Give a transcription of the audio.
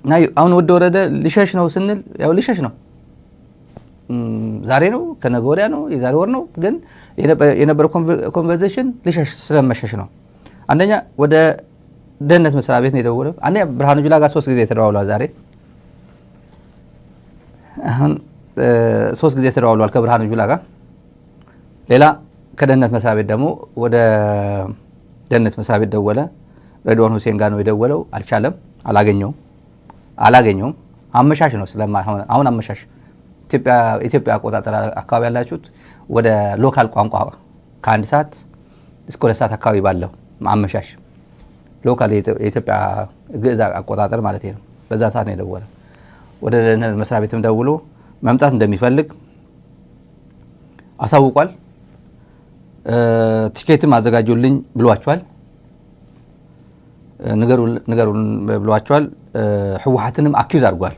እና አሁን ወዲ ወረደ ሊሸሽ ነው ስንል ያው ሊሸሽ ነው። ዛሬ ነው፣ ከነገ ወዲያ ነው፣ የዛሬ ወር ነው። ግን የነበረው conversation ሊሸሽ ስለመሸሽ ነው። አንደኛ ወደ ደህንነት መስሪያ ቤት ነው የደወለው። አንደኛ ብርሃኑ ጁላ ጋር ሶስት ጊዜ ተደዋውሏል። ዛሬ አሁን ሶስት ጊዜ ተደዋውሏል ከብርሃኑ ጁላ ጋር። ሌላ ከደህንነት መስሪያ ቤት ደግሞ ወደ ደህንነት መስሪያ ቤት ደወለ። ሬድዋን ሁሴን ጋር ነው የደወለው። አልቻለም፣ አላገኘውም አላገኘውም። አመሻሽ ነው ስለማ አሁን አመሻሽ ኢትዮጵያ አቆጣጠር አካባቢ ያላችሁት ወደ local ቋንቋ ከ1 ሰዓት እስከ 2 ሰዓት አካባቢ ባለው አመሻሽ local የኢትዮጵያ ግዕዝ አቆጣጠር ማለት ነው። በዛ ሰዓት ነው የደወለ። ወደ ደህንነት መስሪያ ቤትም ደውሎ መምጣት እንደሚፈልግ አሳውቋል። ቲኬትም አዘጋጁልኝ ብሏቸዋል። ንገሩን ብሏቸዋል። ህወሓትንም accuse አድርጓል።